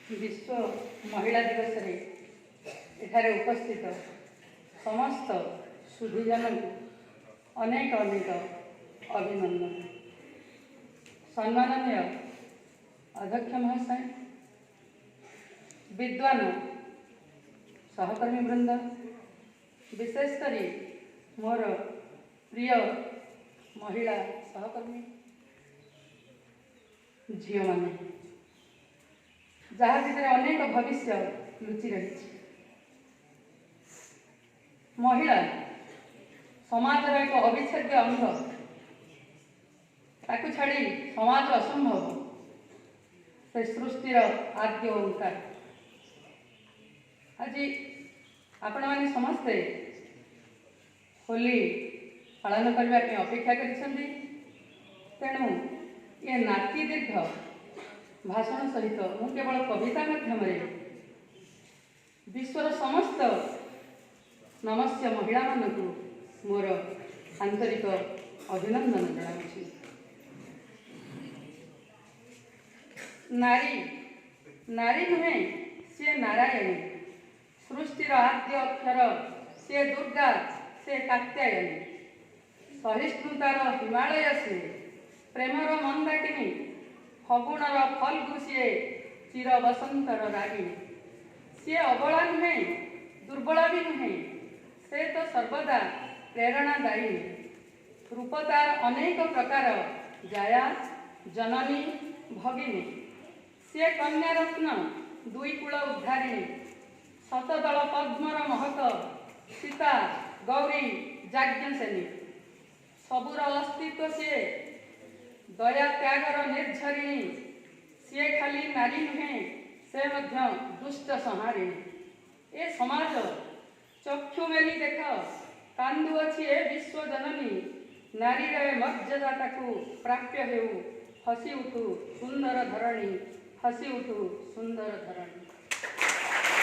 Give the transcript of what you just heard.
ବିଶ୍ୱ ମହିଳା ଦିବସରେ ଏଠାରେ ଉପସ୍ଥିତ ସମସ୍ତ ସୁଧୀଜନଙ୍କୁ ଅନେକ ଅନେକ ଅଭିନନ୍ଦନ। ସମ୍ମାନନୀୟ ଅଧ୍ୟକ୍ଷ ମହାଶୟ, ବିଦ୍ୱାନ ସହକର୍ମୀ ବୃନ୍ଦ, ବିଶେଷ କରି ମୋର ପ୍ରିୟ ମହିଳା ସହକର୍ମୀ ଝିଅମାନେ, ଯାହା ଭିତରେ ଅନେକ ଭବିଷ୍ୟ ଲୁଚି ରହିଛି। ମହିଳା ସମାଜର ଏକ ଅବିଚ୍ଛେଦ୍ୟ ଅଙ୍ଗ। ତାକୁ ଛାଡ଼ି ସମାଜ ଅସମ୍ଭବ। ସେ ସୃଷ୍ଟିର ଆଦ୍ୟ ଓଙ୍କାର। ଆଜି ଆପଣମାନେ ସମସ୍ତେ ହୋଲି ପାଳନ କରିବା ପାଇଁ ଅପେକ୍ଷା କରିଛନ୍ତି। ତେଣୁ ଏ ନାତି ଦୀର୍ଘ ଭାଷଣ ସହିତ ମୁଁ କେବଳ କବିତା ମାଧ୍ୟମରେ ବିଶ୍ୱର ସମସ୍ତ ନମସ୍ୟ ମହିଳାମାନଙ୍କୁ ମୋର ଆନ୍ତରିକ ଅଭିନନ୍ଦନ ଜଣାଉଛି। ନାରୀ ନାରୀ ନୁହେଁ, ସିଏ ନାରାୟଣୀ। ସୃଷ୍ଟିର ଆଦ୍ୟ ଅକ୍ଷର ସିଏ ଦୁର୍ଗା, ସେ କାତ୍ୟାୟନୀ। ସହିଷ୍ଣୁତାର ହିମାଳୟ ସିଏ, ପ୍ରେମର ମନ୍ଦାକିନୀ। ଫଗୁଣର ଫଲ୍ଗୁ ସିଏ, ଚିର ବସନ୍ତର ରାଗିଣୀ। ସିଏ ଅବଳା ନୁହେଁ, ଦୁର୍ବଳା ବି ନୁହେଁ, ସେ ତ ସର୍ବଦା ପ୍ରେରଣାଦାୟିନୀ। ରୂପ ତାର ଅନେକ ପ୍ରକାର, ଜାୟା, ଜନନୀ, ଭଗିନୀ। ସିଏ କନ୍ୟାରତ୍ନ, ଦୁଇ କୂଳ ଉଦ୍ଧାରିଣୀ। ଶତଦଳ ପଦ୍ମର ମହକ, ସୀତା, ଗୌରୀ, ଯାଜ୍ଞସେନୀ। ସବୁର ଅସ୍ତିତ୍ୱ ସିଏ, ଦୟା ତ୍ୟାଗର ନିର୍ଝରିଣୀ। ସିଏ ଖାଲି ନାରୀ ନୁହେଁ, ସେ ମଧ୍ୟ ଦୁଷ୍ଟ ସଂହାରିଣୀ। ଏ ସମାଜ, ଚକ୍ଷୁ ମେଲି ଦେଖ, କାନ୍ଦୁଅଛି ଏ ବିଶ୍ୱ ଜନନୀ। ନାରୀର ଏ ମର୍ଯ୍ୟାଦା ତାକୁ ପ୍ରାପ୍ୟ ହେଉ, ହସି ଉଠୁ ସୁନ୍ଦର ଧରଣୀ, ହସି ଉଠୁ ସୁନ୍ଦର ଧରଣୀ।